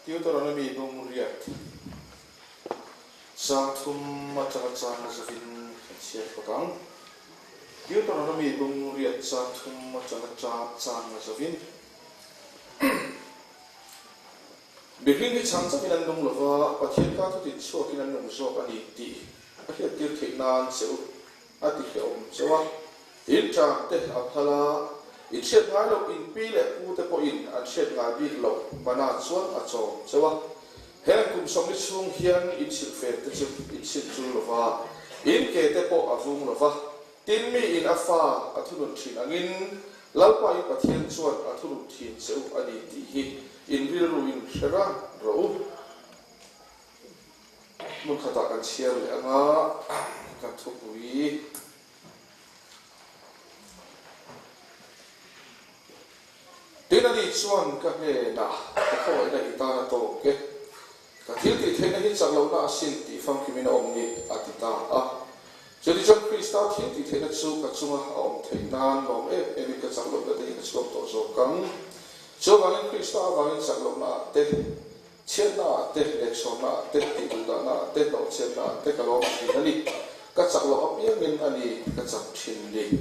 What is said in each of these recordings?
Deuteronomy bung riat chang thum atanga chang a zavin kan chhiar phawt ang. Deuteronomy bung riat chang thum atanga chang a zavin. Mihring hi chang chauhin an nung lova, Pathian ka thutin chhuakin an nung zawk a ni tih a hriattir theih nan che u a ti hrehawm chauh a. In tang te a phal a, in hriat ngai loh in pi leh pu te pawhin an hriat ngai bik loh mana chuan a chawm chauh a. Heng kum sawmli chhung hian in silhfen te chu in sil chul lo va, in ke te pawh a vung lo va, tin mi in a fa a thunun thin angin Lalpa in Pathian chuan a thunun thin che u a ni tih hi in rilru in hre rang rawh u. Hmun khatah kan chhiar leh anga kan thupui. Tin a nih chuan ka hnenah ka khawngaihna i tan a tawk e, ka thil tih theihna hi chak lohna asin tih famkimin a awm ni a ti ta a. Chutichuan Krista thil tih theihna chu ka chunga a awm theih nan lawm em emin ka chak lohna te hi ka chhuak tawh zawk ang. Chuvangin Krista avangin chak lohna ah te, Chhiatna ah te, lehchhawnna ah te, tihduhdahna ah te, hlawhchhiatna ah te ka lawm thin a ni. Ka chak loh apiangin a ni ka chak thin ni.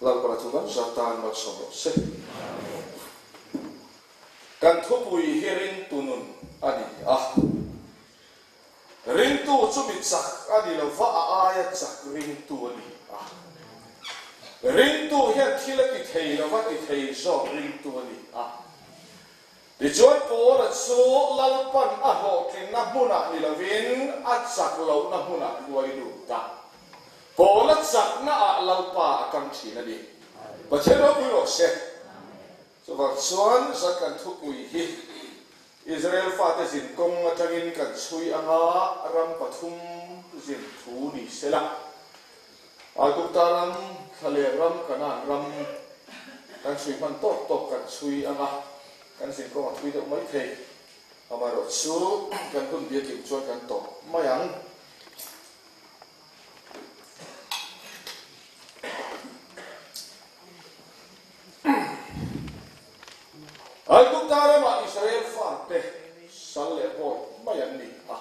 Lalpana thu kan zat tan malsawm rawh se. Kan thupui hi ringtu nun a ni a. Ringtu chu mi chak a ni lova a aia chak ringtu a ni a. Ringtu hian thil a ti thei lova ti thei zawk ringtu a ni a. Tichuan Paula chu Lalpan a hlawhtlinna hmunah ni lovin a chak lohna hmunah hruai lut a. Paula chaknaah Lalpa a tang thin a ni. Pathian ropui rawh se. Chuvang chuan zan kan thupui hi Israel fate zin kawng atangin kan chhui anga ram pathum zin thu ni sela. Aigupta ram, Thlaler ram, Kanaan ram kan chhui hman tawk tawk kan chhui ang a, kan zinkawng a thui deuh mai thei. Amaherawh chu kan hun biakin chuan kan tawp mai ang. Aigupta ramah Israel fate sal leh bawi mai an ni a.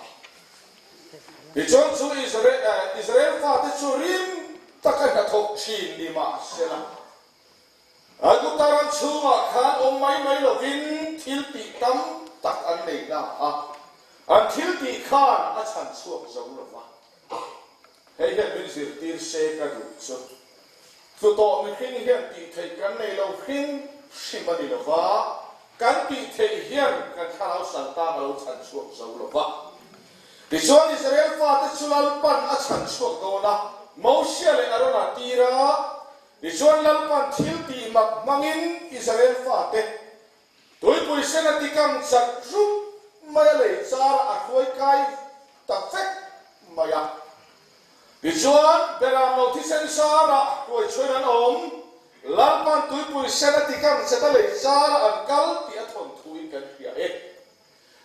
Tichuan chu Israel fate chu rim taka hnathawk thin ni mah sela, Aigupta ram chhungah khan awm mai mai lovin thil tih tam tak an nei na a, an thil tih khan a chhan chhuak zo lo va. Hei hian min zirtir se ka duh chu, Tlu tawh mihring hian tih theih kan nei lo hrim hrim a ni lo va, kan tih theih hian kan thlarau sal tang a lo chhan chhuak zo lo va. Tichuan Israel fate chu Lalpan a chhan chhuak dawn a, Mosia leh Arona tir a, tichuan Lalpan thil tih mak hmangin Israel fate Tuipui sen a tikang chat rup mai a lei char a hruai kai ta vek mai a. Tichuan, Beram lo thisen sarah hruai chhuain an awm, Lalpan tuipui sen a tikang chat a lei char a an kal tih a thawn thuin kan hria e.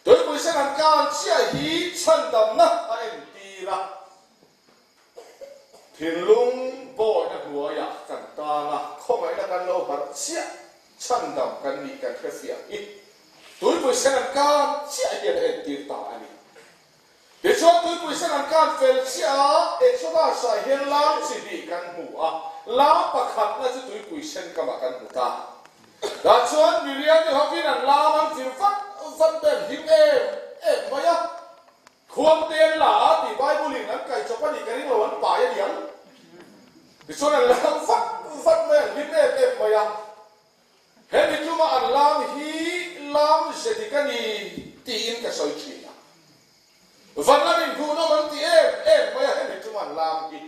Tuipui sen an kal chiah hi chhandamna a entir a. Thinlung bawihna hnuaiah kan tang a, khawngaihna kan lo harh chiah, chhandam kan nih kan hrefiah hi tuipui sen an kan chiah hian a entir ta a ni. Tichuan tuipui sen an kan fel chiah a, Exodus-ah hian lam chi hnih kan hmu a, lam pakhatna chu tuipui sen kamah kan hmu ta. Tah chuan Miriam-i hovin an lam an fir vat vat ber hlim em em mai a. Khuang te an la a tih Bible in an kaih chawp a nih ka ring lo an pai a niang. Tichuan an lam vat vat mai an hlim em em mai a. Hemi tluma an lam hi lam ze dik a ni tiin ka sawi thin a. Van lam in hmuhnawm an ti em em mai a hemi tluma an lam hi.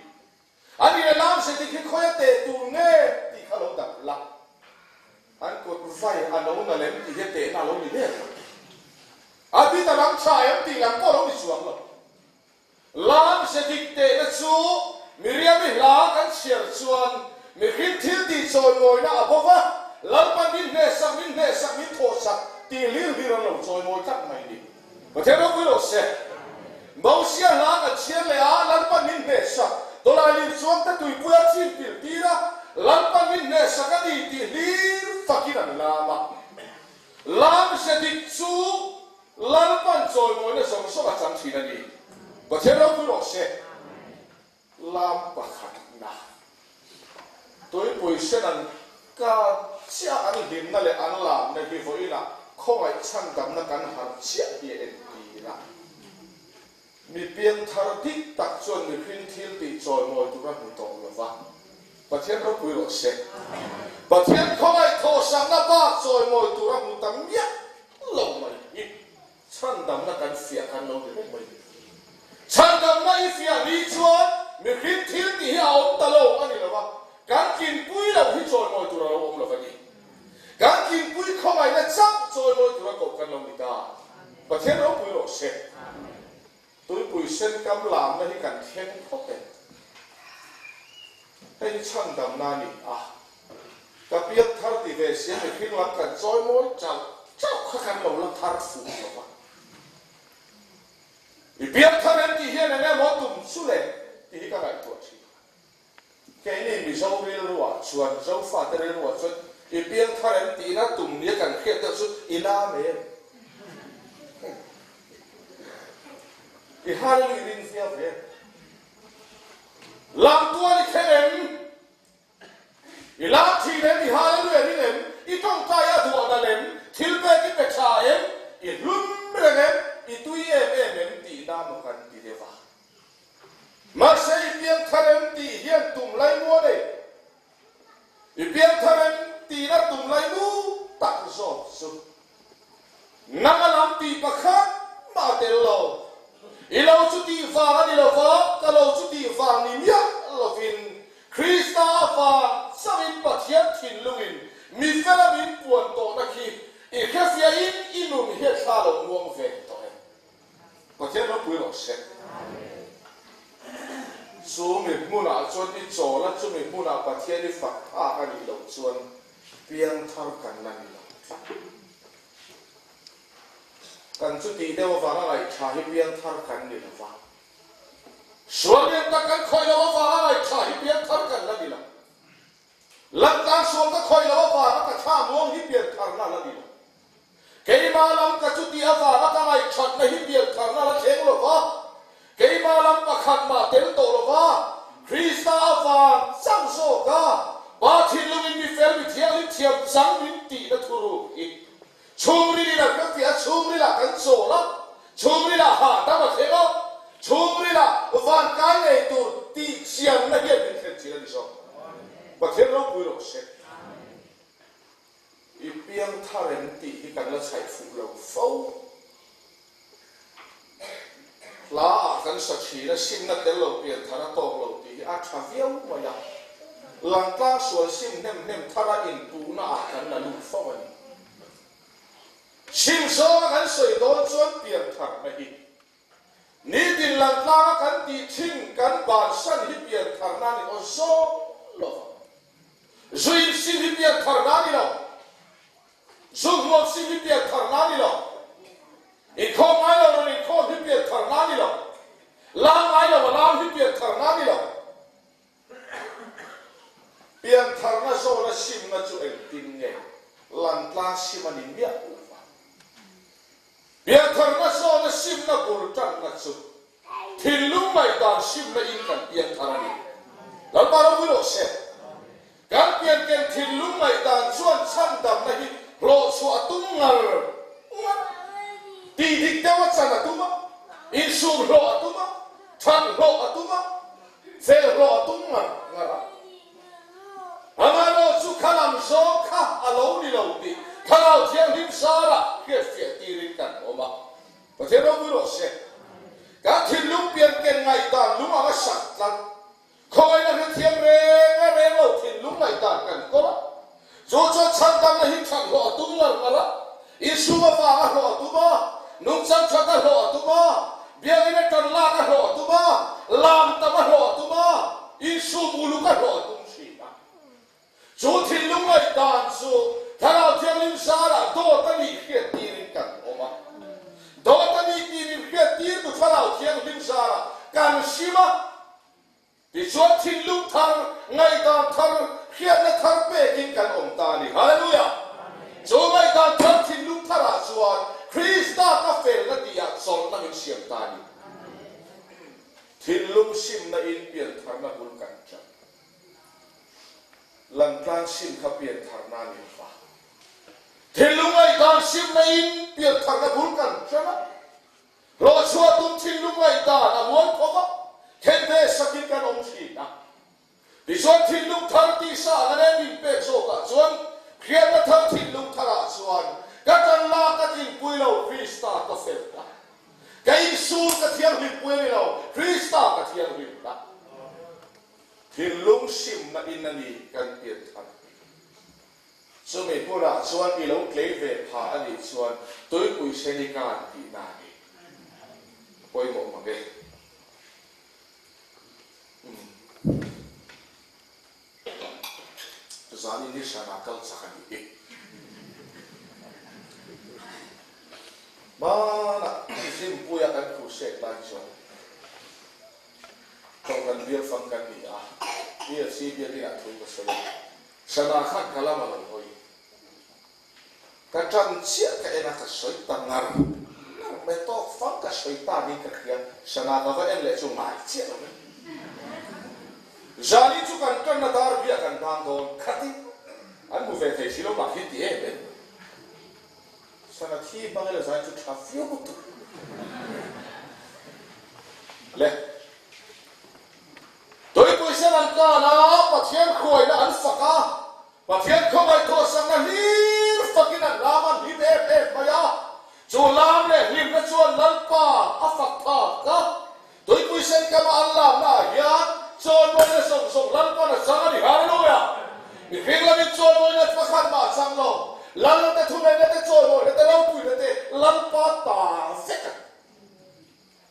A ni le lam ze dik hi khawi a teh tur nge tih kha lo dap la. An kut vai a lo na lem tih hi a tehna a lo ni der lo. A bit a lam tha em tih lam pawh a lo ni chuang lo. Lam ze dik tehna chu Miriam-i hla kan chhiar chuan mihring thil tih chawimawina a bo va, Lalpan min hnehsak, min hnehsak, min thawhsak tih hlir hlir an lo chawimawi tlat mai ni. Pathian ropui lo se. Mosia hla kan chhiar leh a, Lalpan min hnehsak, tawlailir chuang te tuipuia chin pil tir a, Lalpan min hnehsak a ni tih hlir fakin an lam a. Lam hre dik chu. Lalpan chawimawina zawng zawng a chang thin a ni. Pathian ropui rawh se. Lam pakhatna, Tuipui sen an kan chiah an hlimna leh an lamna hi vawiinah khawngaih chhandamna kan harh chiah hi a entir a. Mi piangthar dik tak chuan mihring thil tih chawimawi tur a hmu tawh lo va. Pathian ropui rawh se. Pathian khawngaih thawhsakna bak chawimawi tur a hmu ta miah lo mai hi. Chhandamna kan fiah kan lo ni reng mai ni. Chhandamna i fiah ni chuan mihring thil tih hi a awm ta lo a ni lo va, kan tlinpui loh hi chawimawi tur a lo awm lo va ni. Kan tlinpui khawngaihna chauh chawimawi tura koh kan lo ni ta. Pathian ropui rawh se. Tuipui sen kam lamna hi kan thleng phawt e. Hei hi chhandamna a ni a. Ka piang thar ti ve sia mihring lam kan chawi mawi chauh chauh kha kan lo la thar fuh lo va. I piang thar em tih hian eng emaw tum chu le tih hi ka ngaihtuah thin. Keini Mizo rilruah chuan, Zofate rilruah chuan i piang thar em tihna tum nia kan hriat deuh chu i lam em? I Hallelujah ring viau ve em? Lamtual i thleng em? I lam thin em? I Hallelujah ring em? I tawngtai a duah dal em? Thil pek i pe tha em? I hlum reng em? I tui em em em tihna maw kan ti deuh a. Mahse i piangthar em tih hian tum laimu a nei. I piangthar em tihna tum laimu tak zawk chu nang a lam tih pakhat mah a tel lo. I lo chu tih vang a ni lo va, ka lo chu tih vang ni miah lovin Krista avang chauhin Pathian thinlungin mi fela min puan tawhna khi i hrefiahin i nun hi a thla lo muang ve tawh em? Pathian ropui rawh se. Chu mi hmunah chuan i chawl a, chumi hmunah Pathian i fak phak a nih loh chuan piangthar kan la ni lo tlat. Kan chutih deuh avanga ngaihṭha hi piangthar kan ni lo va. Sual lian tak kan khawih loh avanga ngaihṭha hi piangthar kan la ni lo. Lantlang sual ka khawih loh avanga ka thla muang hi piantharna la ni lo. Keimah lam ka chuti avanga ka ngaihthatna hi piantharna la thleng lo va, keimah lam pakhat mah tel tawh lo va, Krista avang chauh zawk a, Pa thinlungin mi fel mi thianghlim thiam chang min tihna thuruk hi Chhungrilin a hrefiah a, chhungrilah kan chawl a, chhungrilah hahdam a thleng a, chhungrilah vankai nei tur tih chianna hian min thlen thin a ni zawk. Pathian ropui rawh se. I piangthar em tih hi kan la chhaih fuh lo fo. Hla ah kan sa thin a, simna tel lo pianthar a tawk lo tih hi a tha viau mai a. Langtlang sual sim hnem hnem thara inpuhna ah kan la lut fo a ni. Sim zawnga kan sawi dawn chuan piantharna hi nitin langtlanga kan tih thin kan bansan hi piantharna a ni aw zawng lo va. Zu insim hi piantharna a ni lo. Zu hmuam sim hi piantharna a ni lo. Inkhawm ngai lo rawn inkhawm hi piantharna a ni lo. Lam ngai lo a lam hi piantharna a ni lo. Piantharna zawna simna chu engtin nge lantlang sim a ni miah lo va. Piantharna zawna simna bul tanna chu Thinlung ngaihdan simna in kan piangthar a ni. Lalpa ropui rawh se. Kan pianken thinlung ngaihdan chuan chhandamna hi hlawhchhuah a tum ngar ngar. Tih dik deuh a chan a tum a, insum hlawh a tum a, that hlawh a tum a, fel hlawh a tum ngar ngar a. Amaherawhchu kha lam zawng kha a lo ni lo tih Thlarau Thianghlim zarah hriatfiah tirin kan awm a. Pathian ropui rawh se. Kan thinlung pianken ngaihdan lung anga sak tlat, khawngaihna hrethiam reng a reng lo thinlung ngaihdan kan kawl a. Chu chuan chhandamna hi that hlawh a tum ngar ngar a, insum avanga hlawh a tum a, nungchang that a hlawh a tum a, biakinn a tan lak a hlawh a tum a, lam tam a hlawh a tum a, insum uluk a hlawh a tum thin a. Chu thinlung ngaihdan chu Thlarau Thianghlim zarah dawt a nih hriat tirin kan awm a. Dawt a nih tih min hriat tirtu Thlarau Thianghlim zarah kan hrim a. Tichuan thinlung thar, ngaihdan thar, hriatna thar pekin kan awm ta a ni. Hallelujah! Chu ngaihdan thar thinlung tharah chuan Krista ka. felna tihah chawlhna min siam ta a ni. Thinlung simna in piantharna bul kan ṭan. Langtlang sim kha piantharna a ni lova. Thinlung ngaihdan simna in piantharna bul kan ṭan a. Hlawhchhuah tum thinlung ngaihdan a mual phawk a, then ve sakin kan awm ṭhin a. Tichuan thinlung thar tisa a la nen min pek zawkah chuan hriatna thar thinlung tharah chuan ka tan lak ka tlinpui lo Krista ka fel ta. Ka insur ka thianghlimpui a ni lo, Krista ka thianghlim ta. Thinlung simna in a ni kan pian thar. Chumi hmunah chuan i lo tlei ve pha a nih chuan tuipui sen i kan tihna a ni. A pawimawh mang e. Zan in hi hran ah kal chak a nih hi. Hmanah Zimpuia kan crusade lai chuan Kohhran bial fang kan ni a, EFC bialin ah thu ka sawi a, hran ah khan ka lam a lo hawi. Ka ṭan chiah ka en a, ka sawi ta ngar ngar mai tawk fang ka sawi ta niin ka hria, sana ka va en leh chu ngai chiah lo vek. Zani chu kan ṭanna dar biah kan bang dawn khatin an hmu ve thei si lo mah hi ti em em. Sana thi hmang ila zai chu ṭha viau lutuk le. Tuipui sen an kan a, Pathian hruaina an fak a, Pathian khawngaih thawhsakna hlir fakin an lam an hlim em em mai a, chu lam leh hlimna chuan Lalpa a fak phak a. Tuipui sen kama an lamna ah hian chawimawina zawng zawng Lalpan a chang a ni. Hallelujah! Mihring lamin chawimawina pakhat mah a chang lo. Lalna te thuneihna te chawimawina te ropuina te Lalpa ta vek a ni.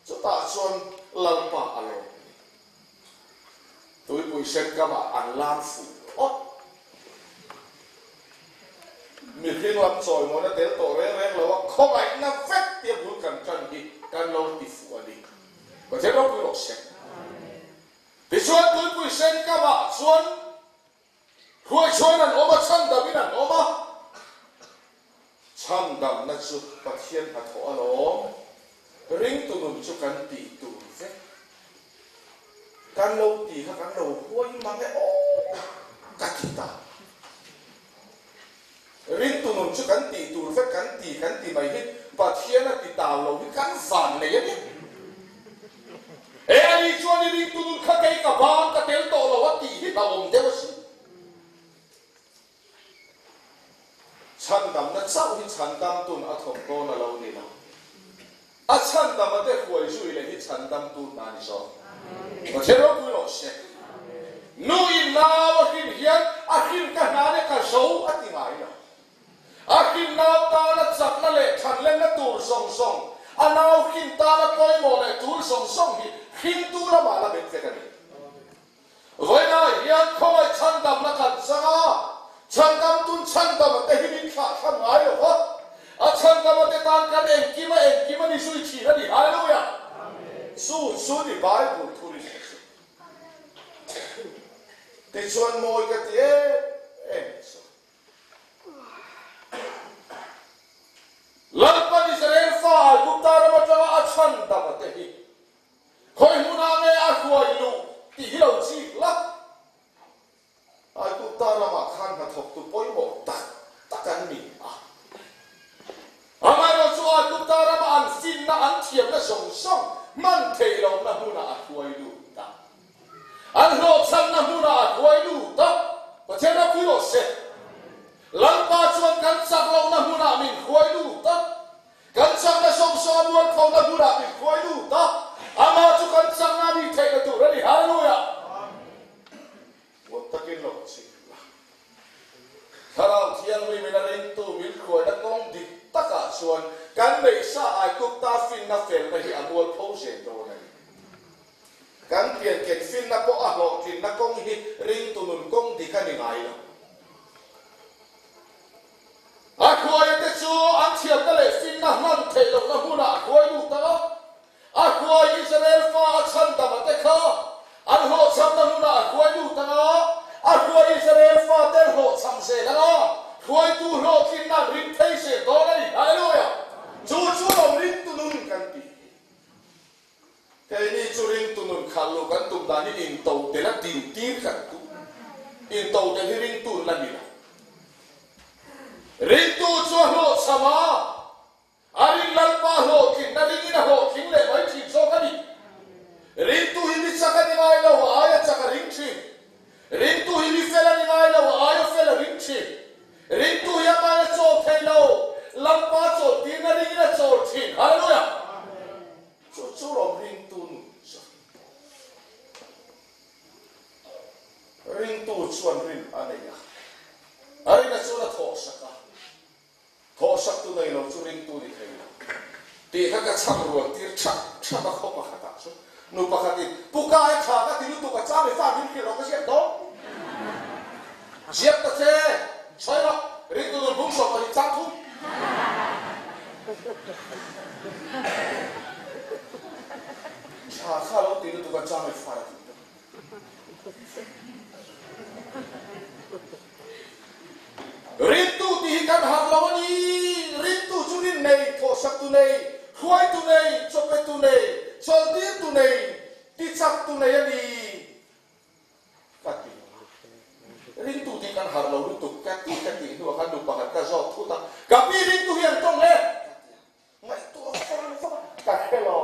Chutah chuan Lalpa a lawm a ni. Tuipui sen kamah an lam fuh phawt. Mihring lam chawimawina tel tawh reng reng lo a khawngaihna vek tia bul kan tan hi kan lo ti fuh a ni. Pathian ropui rawh se. Tichuan tuipui sen kamah chuan Hruaichhuain an awm a, chhandam in an awm a. Chhandamna chu Pathian hnathawh alawm. Ringtu nun chu kan tih tur vek. Kan lo ti kha kan lo huai mang e aw ka ti ta. Ringtu nun chu kan tih tur vek kan ti kan ti mai hi Pathian a ti tau lo hi kan van nei a ni. E a ni chuan i ringtu nun kha kei ka ban ka tel tawh lo a tih hi hlauhawm deuh a si. Chhandamna chauh hi chhandamtun a thawk dawn a lo ni lo. A chhandama te hruai zui leh hi chhandamtu hna ni zawk. Pathian ropui rawh se. Nu in nau a hrin hian a hrin ka hna leh ka zo a ti ngai lo. A hrin nau tana chakna leh thanlenna tur zawng zawng, a nau hrin tana pawimawh leh tul zawng zawng hi hringtu lamah la bet vek a ni. Vawiinah hian khawngaih chhandamna kan chang a, chhandamtun chhandama te hi min thlah thlam ngai lo va, a chhandama te tan kan engkim a engkim a ni zui thin a ni. Hallelujah! Chu chu ni Bible thu rinna chu. Tichuan mawi ka ti em em chu. Lalpan Israel fa Aigupta ram atanga a chhandama te hi Khawi hmunah nge a hruai luh tih hi lo chik la. Aigupta ramah khan hnathawktu pawimawh tak tak an ni a. Amaherawhchu Aigupta rama an finna an thiamna zawng zawng hman theih lohna hmunah a hruai lut a. An hlawhchhanna hmunah a hruai lut a. Pathian ropui rawh se. Lalpa chuan kan chak lohna hmunah min hruai lut a. Kan chakna sawmsawm a mualphona hmunah min hruai lut a, amah chu kan chakna a nih theihna tur a ni. Hallelujah! Ngawt takin lo chik la. Thlarau Thianghlimin a ringtu min hruaina kawng dik takah chuan kan neihsa Aigupta finna felna hi a mualpho zel dawn a ni. Kan pianken finna pawh a hlawhtlinna kawng hi ringtu nun kawng dik a ni ngai lo. A hruaia te chu an thiamna leh finna hman theih lohna hmunah a hruai lut ang a, a hruai Israel fa a chhandama te kha an hlawhchhamna hmunah a hruai lut ang a, a hruai Israel fa te an hlawhchham zel ang a, hruaitu hlawhtlinna an ring thei zel dawn a ni. Hallelujah! Chu chu lo ringtu. intodelh hi ringtu an la ni lo. Ringtu chu a hlawhchham a, a rin Lalpa hlawhtlinna ringin a hlawhtling leh mai thin zawk a ni. Ringtu hi mi chak a ni ngai lo, a aia chak a ring thin. Ringtu hi mi fel a ni ngai lo, a aia fel a ring thin. Ringtu hi amahin a chawl thei lo, Lalpa chawlhtirna ringin a chawl thin. Hallelujah! Chu chu rawng ringtu nun chu. Ringtu chuan rin a nei a, a rina chuan a thawhsak a, thawhsaktu nei lo chu ringtu ni thei lo tih kha ka chhang rual tir thap thap a khaw pakhatah chu nu pakhatin Pu Kai tha ka ti lutuk a chami fa min hrilh rawh ka ziak dawn ziak ta che sawi rawh ringtu nun bung sawm pahnih chang thum tha kha lo ti lutuk a chami fa a ti Rintu tih hi kan harh lo a ni. Rintu chu rin nei, thawhsaktu nei, hruaitu nei, chawpetu nei, chawlhtirtu nei, tichaktu nei a ni ka ti. Rintu tih kan harh lo lutuk ka ti ka tih hnuah khan nu pakhat ka zawt thut a, Ka pi rintu hi an tawng e! Ka ti a. Ngaihtuah vang vang ka hre lo.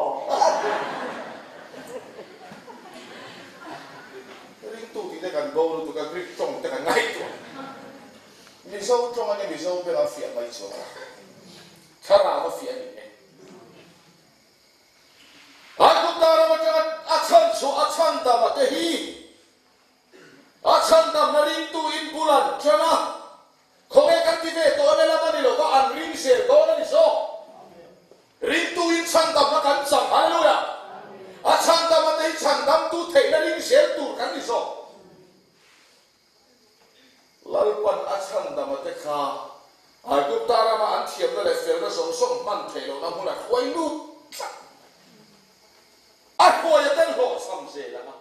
Ringtu tih te kan bo lutuk a, Greek tawng te kan ngaihtuah. Mizo tawng a nia, Mizo beng a fiah mai chuang a, thlarau a fiah a ni e. Aigupta ram atanga a chhan chhuah a chhandam a te hi a chhandamna ringtu in bul an tan a, Khawnge kan ti ve tawh ane lam a ni lo va, an ring zel dawn a ni zawk. Ringtu in chhandamna kan chang, Hallelujah! A chhandama te hi chhandamtu theihna ring zel tur kan ni zawk. Lalpan a chhandama te kha Aigupta rama an thiamna leh felna zawng zawng hman theih lohna hmun a hruai lut tlat. A hruai a tel hlawhchham zel ang a,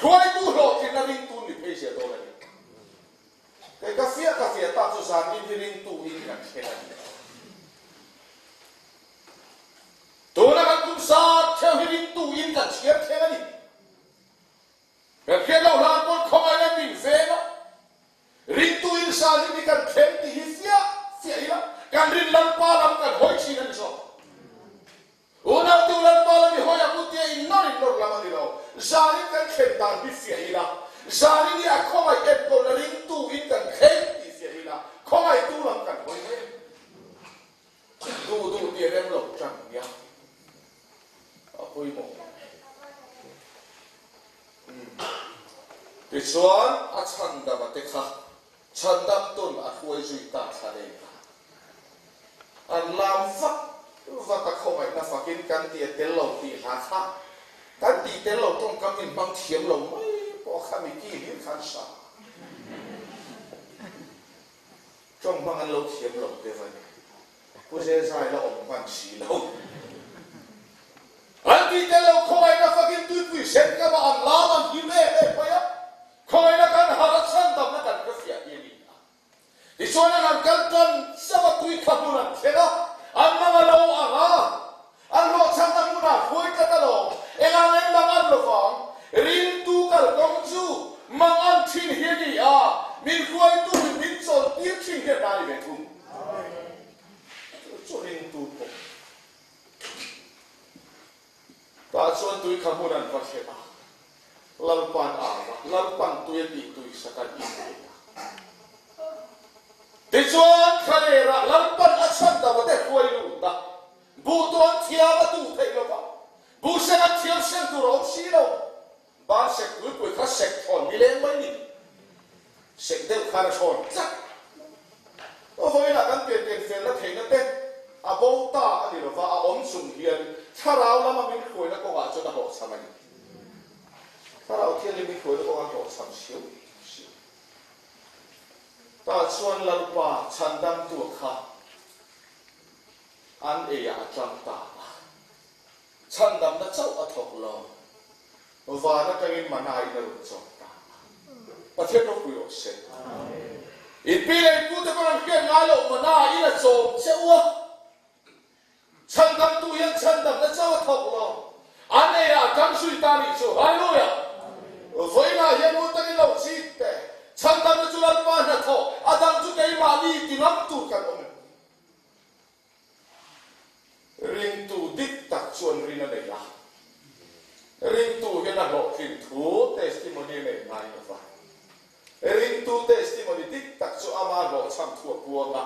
hruaitu hlawhtlinna ringtu ni phei zel dawn a ni. Kei ka fiah ka fiah tak chu zan in hi ringtu in kan thleng a ni. Tuna kan kum zat theuh hi ringtu in kan chhiar thleng a ni. Kan hriat loh hlan pawn khawngaihna min veng a, ringtu in zan in hi kan thleng tih hi fiah fiah ila kan rin Lalpa lam kan hawi thin a ni zawk. Unautu Lalpa lam i hawi ang u tia in nawr in nawr lam a ni lo. Zanin kan thlen dan hi fiah ila, zanin hi a khawngaih enkawlna ringtu in kan thleng tih fiah ila, khawngaihtu lam kan hawi mai a ni. Duh duh tih rem lo tan nia a pawimawh. Tichuan a chhandama te kha Chhandamtun a hruai zui ta thla leh ta. An lam vak vak a khawngaihna fakin kan ti a tel lo tih hla kha kan tih tel lo tawngkam in hmang thiam lo mai pawh kha mi ki hlir khan sa tawng hmang an lo thiam lo deuh a ni. Pu Zezai la awm hman si lo. An tih tel lo khawngaihna fakin tuipui sen kama an lam an hlim em em mai a. Khawngaihna kan harh a chhandamna kan hre fiah hi a ni a. Tichuan an han kal tan chauh a tui kha hmun an thleng a, an mang a lo ang a, an hlawhchhamna hmunah hruai tlat a lawm, engah nge mang an lovang, ringtu kalkawng chu mang an thin hi a ni a, min hruaitu in min chawlhtir thin hian a ni ve thung. Chu chu ringtu pawh. Tah chuan tui kha hmun an va thleng a, Lalpa'n a au a, Lalpa'n tui a tih tui sak an inneih a. Tichuan thlalerah Lalpa'n a chhandam a te hruai lut a, buh tu an thiam a tuh theih lo va, buh seng an thiam seng tur a awm si lo. Ban sek tuipui kha sek thawn nileng mai ni. Sek deuh khan a thawn tlat. Vawiinah kan pian pian felna theihna te a bo ta a ni lova, a awm chung hian thlarau lama min hruaina kawngah chuan a hlawhchham a ni. Thlarau Thianghlim min hruaina kawngah a hlawhchham siau siau. Tah chuan Lalpa chhandamtu kha an eiah a tang ta a. Chhandamna chauh a thawk lo. Van atangin mana in a rawn chawk ta a. Pathian ropui rawh se. In pi leh in pute pawn an hriat ngai loh mana in a chawm che u a. Chhandamtu hian chhandamna chauh a thawk lo. An eiah a tang zui ta nih chu. Hallelujah! Vawiinah hian u takin lo chik teh. Chhandamna chu Lalpa hnathawh, a dang chu keimahni ti ngam tur kan awm em? Ringtu dik tak chuan rin a nei a, ringtu hian a hlawhtlin thu testimony a nei ngai lo va. Ringtu testimony dik tak chu ama hlawhchham thu a puang a,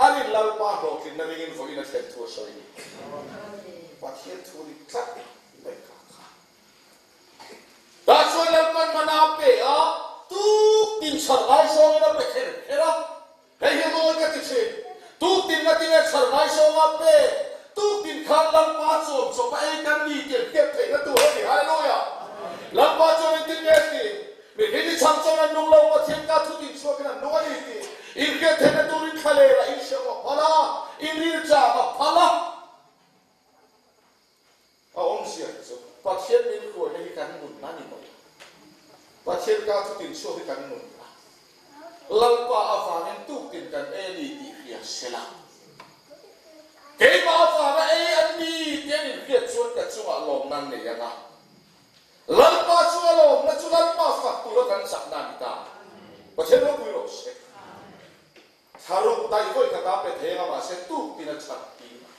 a rin Lalpa hlawhtlinna ringin vawiin a thlen thu a sawi a ni. Pathian thu dik tlat mai kha kha. Tah chuan Lalpan mana a pe a, tuk tin chhar ngai zawngin a pe kher kher a. Hei hi mawi ka ti thin. Tuk tin na tinge chhar ngai zawnga pe. Tuk tin khan Lalpa chuam chawp a ei kan ni tih an hriat theihna tur a ni. Hallelujah! Lalpa chuan engtin nge ti? Mihring i chhang chuan an nung lo, Pathian ka thu din chhuakin an nung a ni tih in hriat theihna turin thlaler a inhriam a phal a, in rilcham a phal a. A awmzia hi chu Pathian min hruaina hi kan nunna ni mai. Pathian ka thu tin chhuak hi kan nunna. Lalpa avangin tuktin kan ei a ni tih hria sela. Keimah avanga ei an ni tih an inhriat chuan ka chungah lawmna an nei ang a. Lalpa chu a lawmna chu Lalpa fak tura kan chakna a ni ta. Pathian ropui rawh se. Thlaruk daih vawi khat a pe thei anga mahse tuk tin a chhat tir a.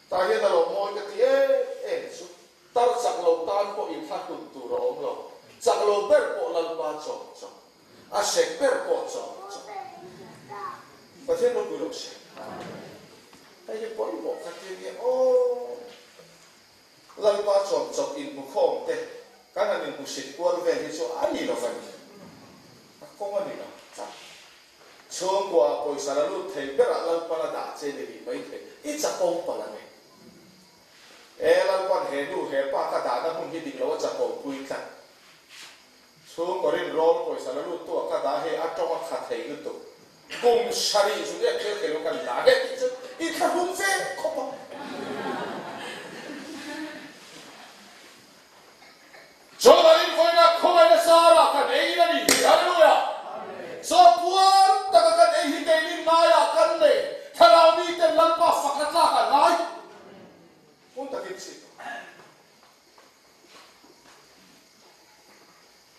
Tah hian a lo mawi ka ti em em chu tar chak lo tan pawh in thla hlun tur a awm lo. Chak lo ber pawh Lalpa chawm chawm. A sek ber pawh chawm chawm. Pathian ropui lo se. Hei hi pawimawh ka ti ania aw. Lalpa chawm chawp inhmukhawm te kan han inhmusit kual vel hi chu a ni lo va ni. A kawng a ni lo tlat. Chhungkua ah pawisa la lut thei berah Lalpan a dah che ni rih mai thei. I chakawng palh ang e. E Lalpan he nu he pa ka dahna hmun hi dik lo a chakawng pui tlat. Chhungkaw rinrawl pawisa la lut tu ah ka dah hei a tawng a kha thei lutuk. Kum sarih zu nge khel thei lo kan dah nge tih chu i thlahlum ve khawp a. Chawlhah invawiina khawngaihna zarah kan ei in a ni hi. Hallelujah! Chaw puar taka kan ei hi keini ngaiah kan nei. Thlarau miten Lalpa fakna tlak an ngai. Hmun takin chhit ang.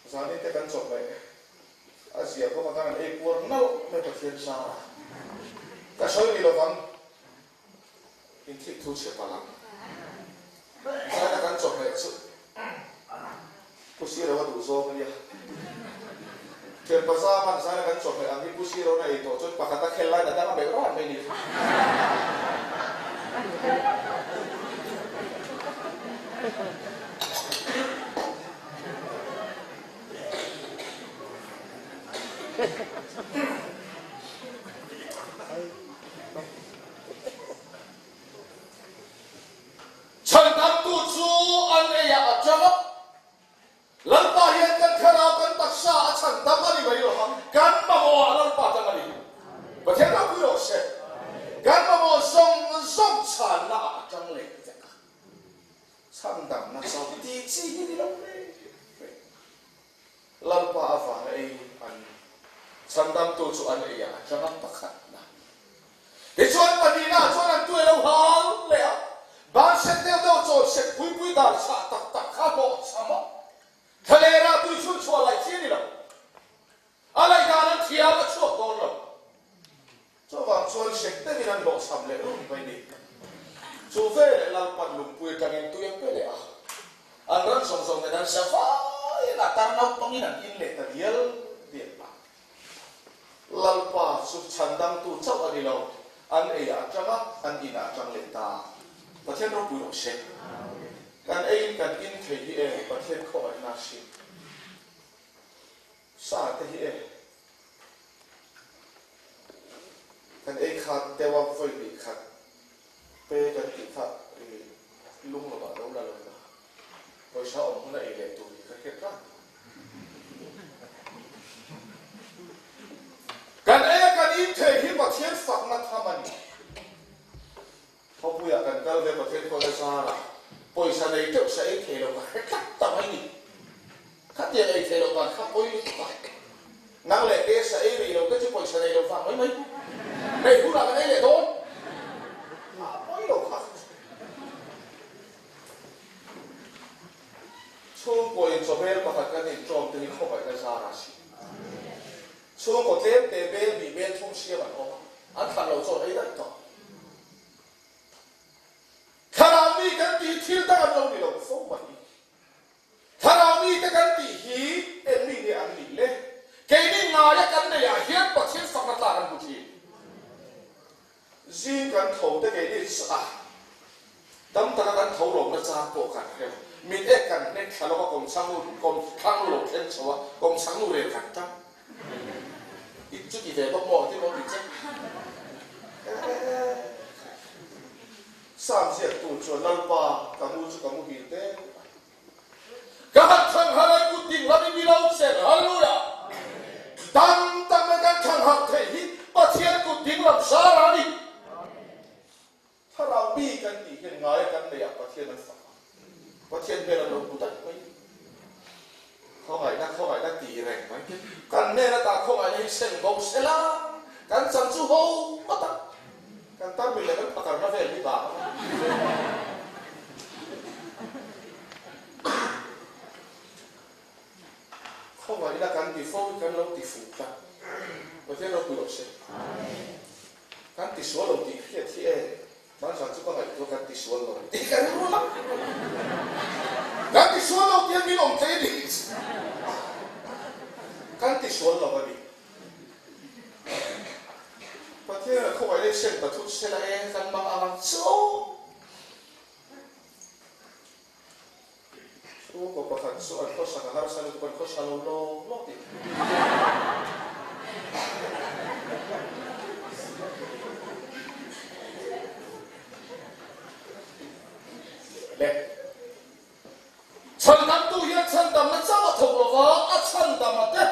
Zanin te kan chawhmeh a zia bawk a, kan han ei puar nalh mai Pathian zarah. Ka sawi ni lovang. Inthik thu chhe palh ang. Zaina kan chawhmeh chu Pu Siro a duh zawng a nia. Thianpa Zama'n zaina kan chawhmeh ang hi Pu Siro'n a ei tawh chuan pakhat a khel laiin a dang a melh ran mai ni. Chhandamtu chu an eiah a tang a, Lalpa hian kan thlarau kan taksa a chhandam a ni mai lo va, kan mamawhah Lalpa tang a ni. Pathian ropui rawh se. Kan mamawh zawng zawng chhanna ah a tang leh vek a, chhandamna chauh tih chi hi ni lo reng reng. Lalpa avanga ei an chhandamtu chu an eiah a tang a pakhatna. Tichuan pahnihna chuan an tuai lo hal leh a, ban sek deuh deuh chawl sek pui pui dar chhah tak tak kha hlawh chham a, thlalerah tui chhun chhuah laih chi a ni lo. A laih dan an thiam a chhuak dawn lo. Chuvang chuan sek deuhin an hlawh chham leh rum mai ni. Chu veleh Lalpan lungpui atangin tui a pe leh a, an ran zawng zawng nen an sa vaiin a tar naupangin an in leh ta dial dial a. Lalpa chu chhandamtu chauh a ni lo, an eiah a tang a, an inah a tang leh ta. Pathian ropui rawh se. Kan eiin kan in thei hi e, Pathian khawngaihna a hrim. Sa te hi e, kan ei khat deuh a, vawi hnih khat pe kan tih kha i lung lovah lo la lo la, pawisa awm huna ei leh tur hi ka hriat ran tawh. Kan ei a kan in thei hi Pathian fakna tham a ni. Khawpuiah kan kal ve Pathian khawl a zar a, pawisa nei teuh sa ei thei lo ka hre tlat ta mai ni. Khatiang ei thei loh dan kha pawi lutuk a. Nang leh ke sa ei rih lo te chu pawisa nei lo vang mai mai. Nei hunah kan ei leh dawn. A pawi lo kha. Chhungkaw in chawhmel pakhat kan inṭawm te hi khawngaihna zar a si. Chhungkaw tlemte bel hnih bel thum siam an awm a, an thlan lo chaw ei daih tawh. Thlarau mi kan tih thil dang an lo ni lo fo mai. Thlarau mite kan tih hi eng mi nge an nih le? Keini ngaia kan neih ah hian Pathian fakna tlak an hmu thin. Zing kan tho te keini chu a tam taka kan tho lo na chang pawh kan hre lo. Mit ek kan hnek thla lawk a kawmchhang nu kawmthlang nu lo thleng chho a, kawmchhang nu rel kan tang. I chuti ve bawk maw engtin maw tih che? Sam ziaktu chuan Lalpa ka mu chu ka muhil deuh a. Ka han thang harh ai kut ding lam i mi lo chen. Hallelujah! Dam tak mai kan thang harh theih hi Pathian kut ding lam zar a ni. Thlarau mi kan tih hian ngaia kan neih ah Pathian an fak a. Pathian hmel an lo hmu daih mai. Khawngaihna khawngaihna tih reng mai te kan hnen ata khawngaihna hi seng bo se la, kan chan chu ho ngawt a, kan tarmit leh kan phakarna vel hi vang a. Khawngaihna kan ti fo hi kan lo ti fuh tlat. Pathian ropui rawh se. Kan ti sual lo tih hriat hi e. Hmanzan chu ka ngaihtuah kan ti sual lo tih ka rilru a, kan ti sual lo tih hian min awm thei a ni. Kan ti sual lo a ni. Pathian a khawngaih leh sen ta thut sela e kan mang ang ang chu. Chhungkaw pakhat chu an khawsak a harsa lutuk an khawsa lo lawk lawk tih. Le. Chhandamtu hian chhandamna chauh a thawk lova, a chhandam a te.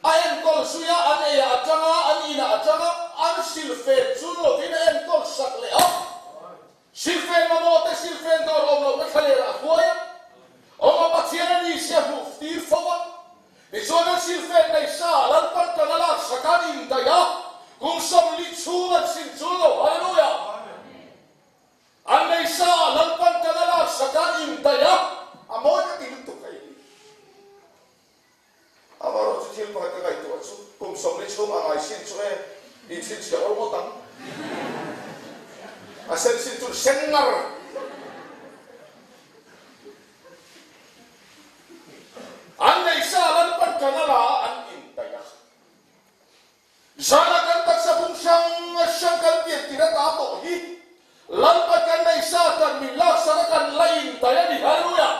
A enkawl zui a, an eiah a tang a, an inah a tang a, an silfen chun lovin a enkawl sak leh a. Silfen mamawh te silfen dawr awm lohna thlaler ah a hruai a, awm a Pathian a ni sia hmuh tir fo a. Tichuan an silfen nei sa Lalpan tan a lak sak an indaih a, kum 40 chhung an sim chul lo. Hallelujah! An nei sa Lalpan tan a lak sak an indaih a, a mawi ka ti lutuk hei hi. Amaherawh chu thil pakhat ka ngaihtuah chu kum 40 chhung a ngai sin chu e, in chhinchhiah awl ngawt ang. A sen sin chu sen ngar. An nei sa Lalpan kan a la a an indaih a. Zana kan taksa bung hrang hrang kan pian tir ata tawh hi Lalpa kan nei sa tan min laksak a kan la indaih a ni. Hallelujah!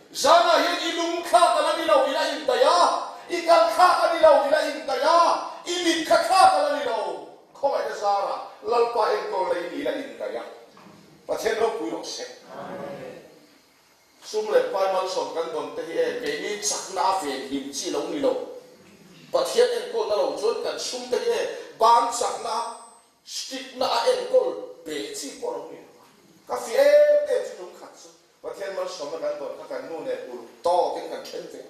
Zana hian i lung thlak a la ni lo i la indaih a, i kal thlak a ni lo i la indaih a, i mit kha thlak a la ni lo. Khawngaihna zarah Lalpa enkawl lei i la indaih a. Pathian ropui rawh se. Sum leh pai malsawm kan dawn te hi e keini chakna a ven him chi lo ni lo. Pathian enkawlna lo chuan kan sum te hi e ban chakna, stick na a enkawl pe chi pawh lo ni lo a. Ka fiah em em chu tum khat chu Pathian malsawmna kan dawn kha kan nu nen uluk tawkin kan then ve a.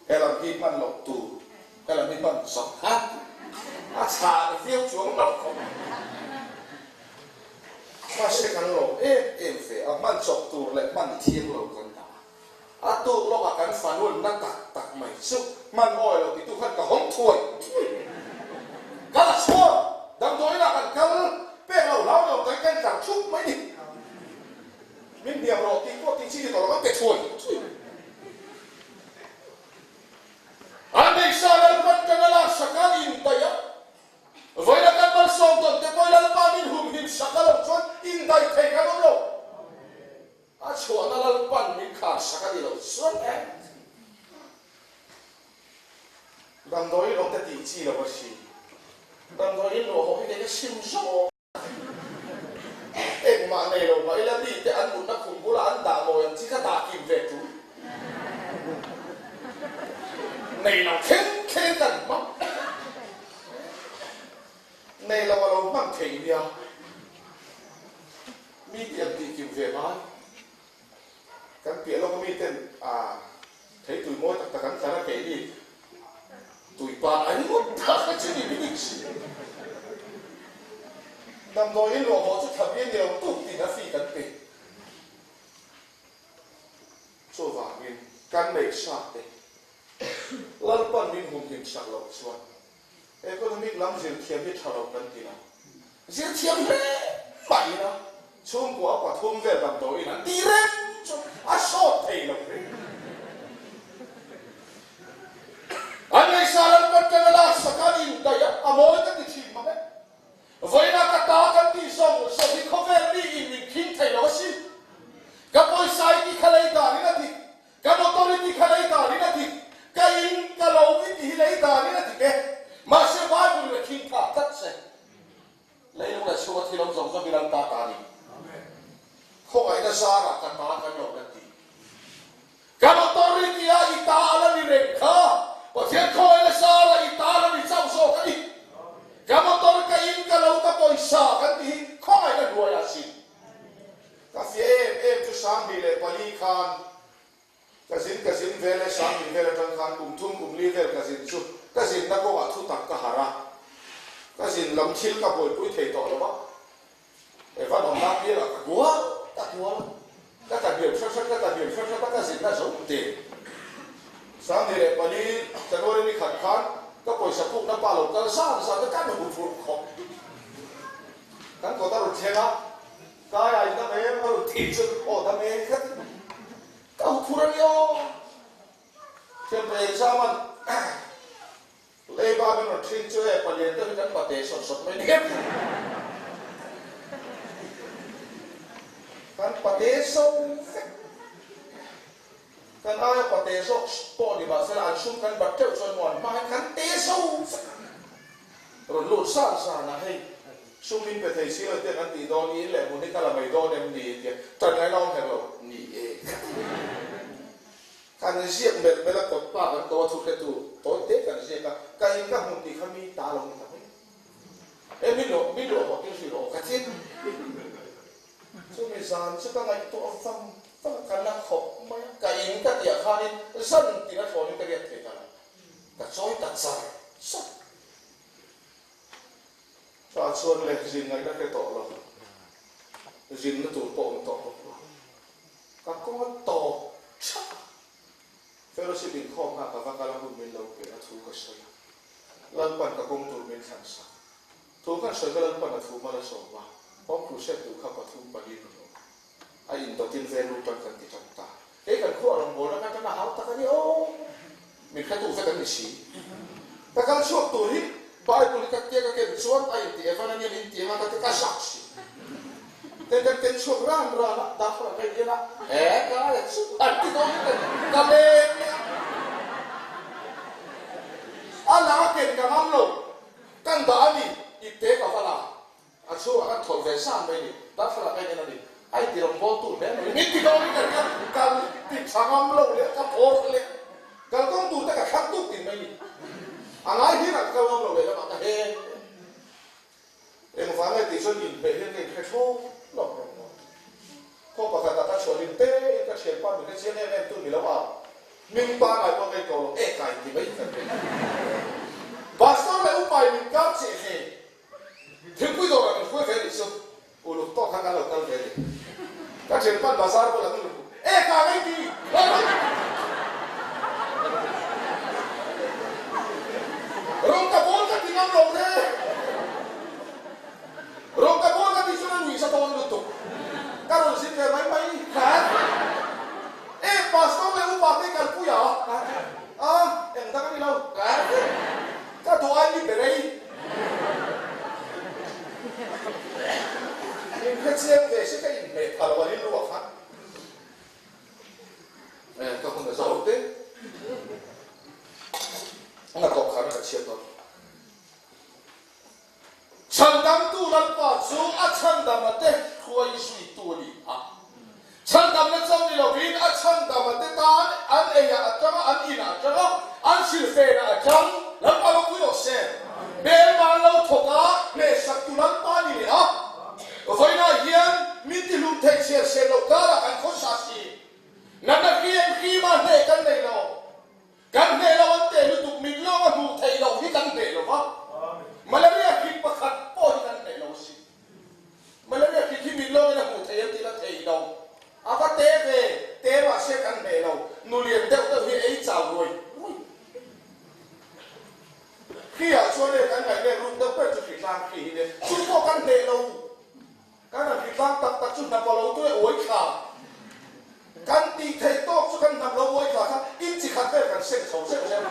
He lam hi hman loh tur, he lam hi hman chak kha a chhah viau chuang lo khawp mai. Mahse kan lawm em em ve a, hman chawp tur leh hman thiang lo kan dah a. A tuk lawkah kan fanul na tak tak mai chu hman awi lo titu khan ka hawng thuai thuai. Ka la chhuak, damdawiinah kan kal, pek lo hlau lo kan kan tlar thup mai ni. Min hniam rawh tih pawh tih chi ni tawh lo, kan pe thuai thuai. A neisa Lalpan kan a lak sak a indaih a, vawiin a kan malsawm tawn te pawh Lalpa min humhim sak a lo chuan indaih thei kan awm lo. A chhuahna Lalpan min khar sak a ni lo chuan e. Damdawiin awm te tih chi lo a si. Damdawiin luah hawh hi kei ka sim zawk. Engmah nei lo mah ila mite an mutna khum bulah an dah mawi ang chi kha dah kim ve tul. Nei lo thleng thleng kan hmang. Nei lo a lo hman thei nia. Mi tih an tih kim ve ngai. Kan piah lawka mi ten a thei tui mawi tak tak an tlar a keini tui pan ai ngawt tak a chi ni bik si. Damdawiin luah haw chu tha bian ni lo tuk tin a fee kan pe. Chuvangin kan neih sa te. Lalpan min humhim sak loh chuan economic lam zir thiam hi tha lo kan ti lo. Zir thiam hle mah ila chhungkua a pathum vel damdawiin an tih reng chu a sawt thei lo reng. An ngaihsa Lalpan kan a laksak a, an indaih a, a mawi ka ti thin mang e. Vawiina ka ta kan tih zawng zawng hi khawvel mi in min khing thei lo asin. Ka pawisa i ti kha lei danin a dik, ka motor i ti kha lei danin a dik, ka in ka lo i ti hi lei danin a dik e. Mahse Bible in a khing phah tlat che. Leilung leh chhunga thil awm zawng zawng hi Lalpa ta a ni. Khawngaihna zarah ka ta kan lo la ti. Kan authority a i ta a la ni reng kha. Pathian khawngaihna zarah i ta a la ni chauh zawk a ni. Ka motor ka in ka lo ka pawisa kan tih hi khawngaihna hnuaiah sin. Ka fiah em em chu 24 khan ka zin ka zin vel e, 20 vel atang khan kum thum kum li vel ka zin chu ka zinna kawngah thu tak ka harh a, ka zin lam thil ka buaipui thei tawh lo va. Evan awmna piangah ka kual ka kual a, ka tla hniam hrat hrat, ka tla hniam hrat hrat a, ka zinna zo teh. 24 January ni khat khan ka pawisa pukna pa lo kal zan zan a, kan hu phurh khawp. Kan kawt a rawn thleng a, Kai ai dam em a rawn tih chu aw dam em ka ti mai. Ka hu phurh a ni aw. Thianpa exam-an. Leiba min rawn ṭhin chu e, palian deuh hi kan pate sawt sawt mai nia. Kan pate zo vek. Kan aia pate zawk pawh ni mahsela an sum kan bat ṭeuh chuan maw an hma hian kan te zo vek. Rawn lut zan zan a, hei sum min pe thei si lo tiang an tih dawn i in leh hmun hi ka la mai dawn em ni tia ṭan ngaina awm hek lo ni e ka ti. Kan ziak melh melh a kawt pa kan ko a thu hretu tawi te kan ziak a, ka in ka hmun tih kha mi ta lo ni ta mai. E mi luah mi luah haw tir zui rawh aw ka ti. Chumi zan chu ka ngaihtuah vang vang a, ka la khawp mai a, ka in ka tih ah khanin zan tin a thlawnin ka riak thei ta lo, ka chawi ta char char. Tah chuan le zin ngaihna hre tawh lo, zinna tur pawh awm tawh bawk lo. Ka kawng a tawp thap a, fellowship inkhawm kha ka va kal a hun min lo pe a thu ka sawi a, Lalpan ka kawng tur min thlan sak. Thu kan sawi kha Lalpan a thu mal a sawm a, home crusade duh kha pathum pali min awm a, a indawtin vel lut tan kan ti tan ta. Kei kan khuah rawngbawlna kan tan a hau tak a ni aw. Min hretu vek an ni si. Ka kal chhuak tur hi Bible hi ka tia ka ken chuan a inti Evan ania min ti anga ka ti ka zak si. Ten kan ken chhuak ran ran a, darthlalang ka intian a, he ka ngaia chu an ti dawn in ka leng leh a. A lang a ken ka ngam lo, kan dah a ni, ipte ka va la. A chhungah kan thawlh ve zan mai ni, darthlalang ka en a ni. A inti rawngbawltu hle mai, min ti dawn in ka ring a, kal ti tha ngam lo leh ka phawr leh kal kawng tur te ka thlang tuk tin mai ni. A ngai hlir ah ka kal ngam lo leh lamah ka he. Engvang nge tih chuan inhmeh hian ka inhre thlawt lo rawng. Khaw pakhat ah ka chhuah hlim te in ka thianpa min hre chiang em em tu ni lo a, hming pangai pawh ka inko lo e kai ti mai ka ring. Pastor leh upa in min kar chiah ve. Thingpui dawrah min hruai ve nih chu uluk tawk khan kan lo kal ve ni. Ka thianpan bazar bulah min rawn hmu e ka ngei ti. Rawng ka bawl ka ti ngam lo re. Rawng ka bawl ka tih chuan a nuih za dawn lutuk. Ka rawn zin ve mai mai khan e pastor leh upa te kalpui a a eng dang a ni lo ka duh ai mi be rei. Min hre chiang ve se ka inhmeh pha lo a rilru ah khan ka hun a zo te a tawp khan ka chhiat dawn. Chhandamtu Lalpa chu a chhandamna te hruai zuitu a ni a. Chhandamna chauh ni lovin a chhandamna te tan an eiah a tang a, an inah a tang a, an silfenah a tang. Lalpa ropui rawh se. Hmelma lo thawk a, hnehsaktu Lalpa a ni leh a. Vawiinah hian min tihlum theih chhiar ser loh karah kan khawsa si. Natna hriam hrima hneh kan nei lo. Kan hneh lo an teh lutuk mit lawng a hmuh theih loh hi kan hneh lo va, malaria hrik pakhat pawh hi kan hneh lo a si. Malaria hrik hi mit lawngin a hmuh theih an tih la thei lo. A va te ve, te mahse kan hneh lo. Nu lian deuh deuh hi ei chau ruai ruai. Hri-ah chuan e kan ngaih ruk deuh ber chu hritlang hri hi nia. Chu pawh kan hneh lo. Kan han hritlang tak tak chu hnap a lo tu e uai thla. Kan tih theih tawk chu kan hnap lo uai thla kha in chi khat vel kan seng chho zeuh zeuh.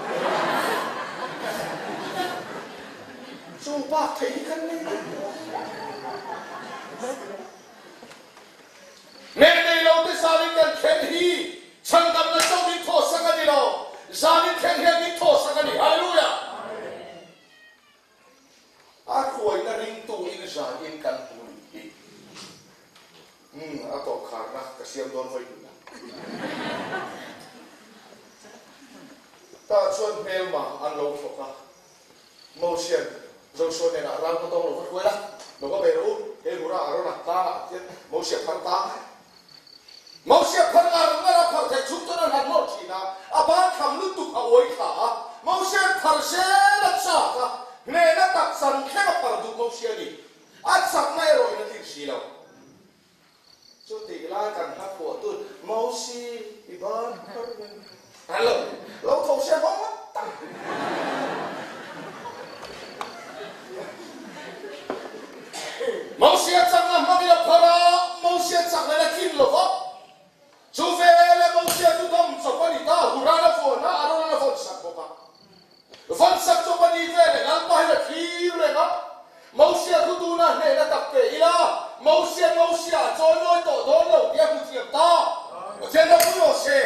Chu bak theih hi kan nei lo. Hneh nei lo te zanin kan thlen hi chhandamna chauh min thawhsak a ni lo, zanin thlen hian min thawhsak a ni. Hallelujah! A hruaina ringtu in zanin kan hmu nih hi. Umm, a tawp kharna ka siam dawn vawi hnih a. Tah chuan hmelma an lo thawk a. Mosian Joshua hnenah ral ka tawng lo va hruai la, lo va bei rawh u, hei hura Arona tlangah hian Mosia phar ta. Mosia phar ngar ngar a phar theih chhung chuan an han nawr thin a, a ban tham lutuk a uai thla a, Mosian phar zel a chak a, hnehna tak chan thleng a phar duh Mosia ni, a chakna erawh in a tlin si lo. Chutih lai kan hla phuahtu Mosi i ban phar reng a lo lo tho sia nghawng ngawt tak. Mosia chakna hmangin a phar a, Mosia chakna in a tlin lo va. Chu vele Mosia chu dam chawp a ni ta, Huran a vawn a, Aronan a vawn sak bawk a. Vawn sak chawp a ni vele Lalpa hian a thlir reng a, Mosia thu tuna hnehna tak pe ila, Mosia Mosia a chawi nawi tawh dawn lo tih a hmu thiam ta. Pathian ropui rawh se,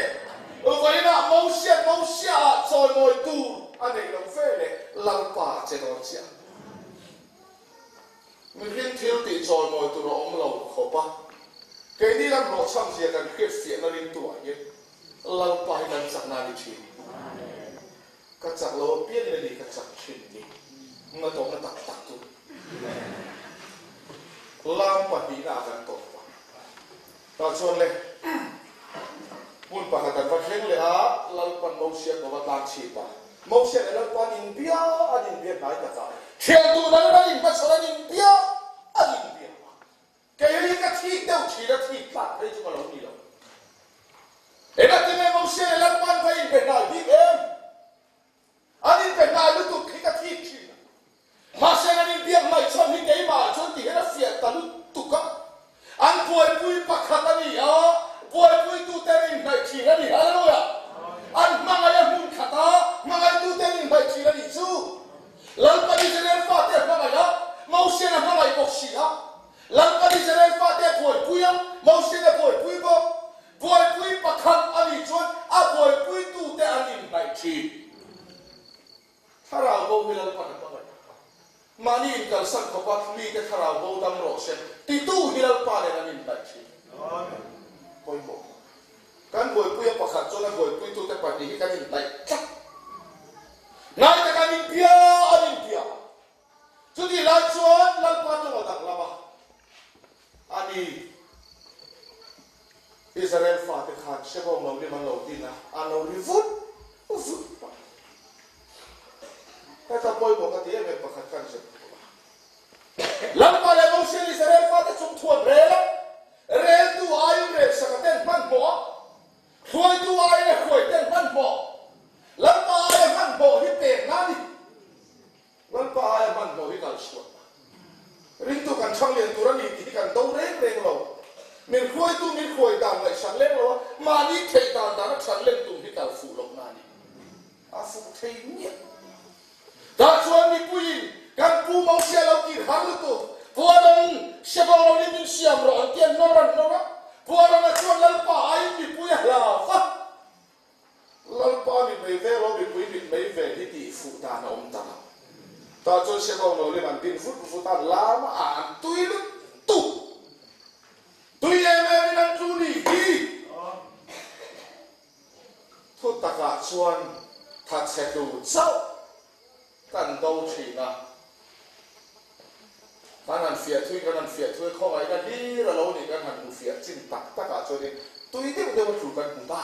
vawiinah Mosia Mosia ah chawi mawi tur a neih loh vele Lalpa a che dawn chiah. Mihring thil tih chawimawi tur a awm lo khawp a, keini lam hlawhchham zia kan hriat fiahna ringtuah hian Lalpa hi kan chakna a ni thin. Ka chak lo apiangin a ni ka chak thin ni. Hmun a tawpna tak tak chu lam pahnihna ah kan tawp a. Tah chuan le hmun pakhat an va thleng leh a, Lalpan Mosia ko va tlang chhip a. Mosia leh Lalpan inbia an inbia hnai takah thian duh dang an inhmachhawn an inbia an inbia a. Kei hi ka thik deuh thin a, thik tlak phei chu ka lo ni lo. Engati nge Mosia leh Lalpan va inbe hnai bik em? An inpe hnai lutuk khi ka thik thin a. Mahse an inbiak ngaihchhan hi keimah chuan ti hian a fiah ta lutuk a. An buaipui pakhat a ni a, buaipuitute an inhnaih thin a ni. Hallelujah! An hmangaih a hmun khat a, hmangaihtute an inhnaih thin a nih chu. Lalpan Israel fate a hmangaih a, Mosian a hmangaih bawk si a. Lalpan Israel fate a buaipui a, Mosian a buaipui bawk. Buaipui pakhat a nih chuan a buaipuitute an inhnaih thin. Thlarau bo hi Lalpan a hmangaih a, mahni inkalsan khawpa mite thlarau bo dam rawh se titu hi Lalpa nen an inhnaih thin. Pawimawh. Kan buaipuia pakhat chuan a buaipuitute pahnih hi kan inhnaih tlat. Ngai taka an inbia an inbia a. Chutih lai chuan Lalpa tawng a danglam a, a ni. Israel fate khan hrehawm lo lim an lo din a, an lo ri vut vut a. Heta pawimawh ka ti em em pakhat khan zep thawh a. Lalpa leh Mosian Israel fate chung thu an rel a, reltu aiin relsaka ten hmanhmawh a, hruaitu aiin a hruai ten hmanhmawh, Lalpa aia hmanhmawh hi pekna a ni. Lalpa aia hmanhmawh hi kal chhuah a, ringtu kan chhang lian tur a ni tih hi kan do reng reng lo. Min hruaitu min hruai dan ngaihsak leng lo a, mahni theih dan dan a chhan len tum hi kal fuh lohna a ni. A fuh thei miah. Tah chuan mipuiin kan pu Mosia lo kir har lutuk, Pu Aron, hre bawk lo ni min siam rawh an ti a, nawr an nawr a. Pu Arona chuan Lalpa aiin mipui a hlau a. Lalpa mitmei vel aw mipui mitmei vel hi tih fuh dan a awm ta lo. Tah chuan Sebo no lim an din vut vut a, lam a an tui lutuk. Tui em em in an tlu ni hi. Thu takah chuan thatchhe tu chauh Kan do thin a, kan han fiah thui, kan han fiah thui a, khawngaihna hlir a lo nih kan han hmu fiah chin tak tak ah chuanin tui deuh deuh a tlu kan hmu ta.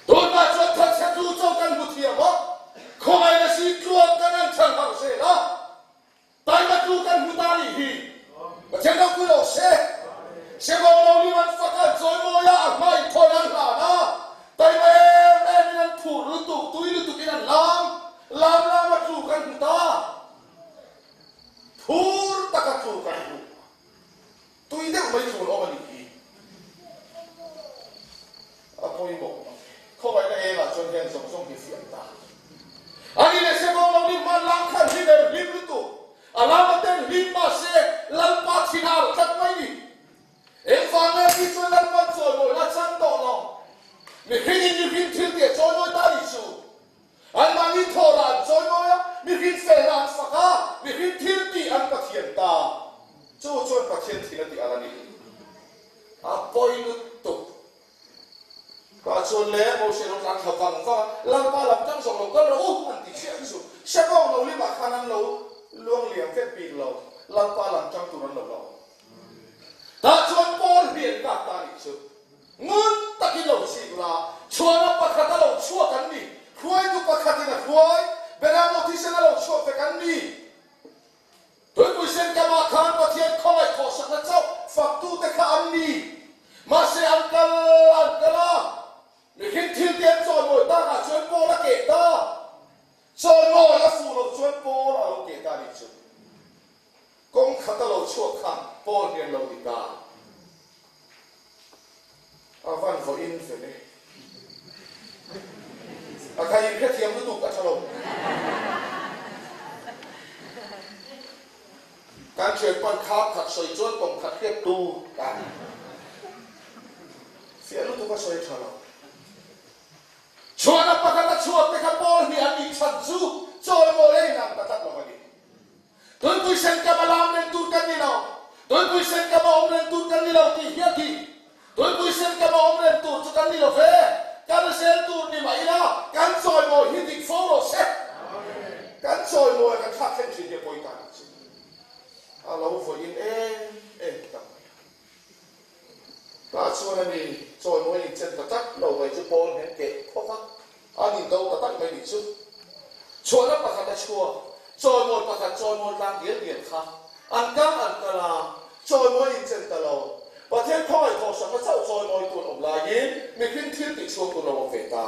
Tunah chuan thatchhe tlu chauh kan hmu thiam a, khawngaihna si tluang kan han chhan harh zel a. Taima tu kan hmu ta nih hi. Pathian ropui rawh se. Sebo lo lim an fak a, chawimawi a, a hma inthawn an hlan a. Taima e! pawimawh mang e. Khawngaihna engah chuan heng zawng zawng hi fiah ta. A ni leh Sebawng lo ni hman lang khan hlim em hlim lutuk. A lama ten hlim mahse Lalpa thin a alh tlat mai ni. Engvang nge tih chuan Lalpan chawimawina a chang tawh lo. Mihringin mihring thil tih a chawimawi ta nih chu. Anmahni thawhna an chawimawi a, mihring felna an fak a, mihring thil tih an Pathian ta. Chu chuan Pathian thil a tih alh a ni. A pawi lutuk. Tah chuan le Moshe lo tlan thla vang vang a, Lalpa lam tang zawk lo kal rawh u an ti chiah chu. Hrevawng lo limah khan an lo luang liam vek bik lo, Lalpa lam tang tur an lo la awm. Tah chuan Paul hi an kak ta nih chu. Ngun takin lo chik la, chhuahna pakhat a lo chhuak an ni, hruaitu pakhatin a hruai, Beramno thisen a lo chhuak vek an ni. Tuipui sen kamah khan Pathian khawngaih thawhsakna chauh faktute kha an ni. Mahse an kal an kal a, mihring thilte an chawimawi takah chuan Paul a keh ta. Chawimawi a fuh loh chuan Paul a lo keh ta a nih chu. Kawng khat a lo chhuak kha Paul hi an lo ni ta. A van vawiin fel e. A kha in hrethiam lutuk a tha lo. Kan thianpan kha khat sawi chuan kawng khat hriat tur ka ni. Fiah lutuk a sawi tha lo. Chhuahna pakhat a chhuak te kha Paul hi an nih chhan chu chawimawi a inang ta tlat lo a ni. Tuipui sen kama lam reng tur kan ni lo, tuipui sen kama awm reng tur kan ni lo tih hial hi tuipui sen kama awm reng tur chu kan ni lo ve. Kan zel tur ni mah ila kan chawimawi hi dik fo rawh se. Kan chawimawi kan thlak thleng thin hi a pawi ta nih chu. A lo vawiin em em tak mai a. Tah chuan a ni chawimawi in chen ta tlat lo mai chu Paul hian keh khawp a, an in do ta tak mai nih chu. Chhuahna pakhat a chhuak, chawimawi pakhat chawimawi tlang dial dial kha an kang an kal a, chawimawi in chen ta lo. Pathian khawngaih thawhsakna chauh chawimawi tur awm laiin mihring thil tih chhuak tur lo awm ve ta.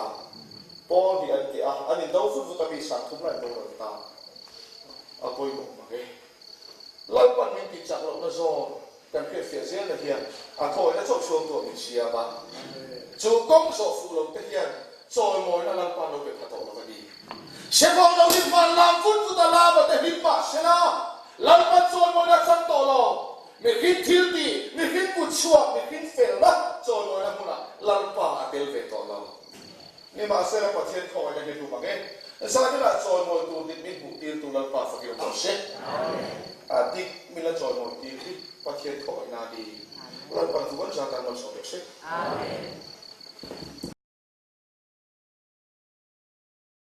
Paul hi an ti a, an in do vut vut a mi 30 lai an boral ta. A pawimawh mang e. Lalpan min tih chak lohna zawn Kan hriatfiah zelna hian a thawina chauh chhuang tuah min siam a, chu kawng zawh fuh lo te hian chawimawina Lalpa lo pe pha tawh lo a ni. Hrehawm lo hi hman lam vut vut a lama te hlim mah se la, Lalpan chawimawina a chang tawh lo. Mihring thil tih, mihring kut chhuak, mihring felna chawimawina hmunah Lalpa a tel ve tawh lo. Nimahsela Pathian khawngaihna hi hlu mang e. Zaninah chawimawi tur dik min hmuh tirtu Lalpa fakir awm rawh se. A dik min la chawimawi tir hi Pathian khawngaihna a ni. Lalpan thu kan zat tan malsawm rawh se. Amen.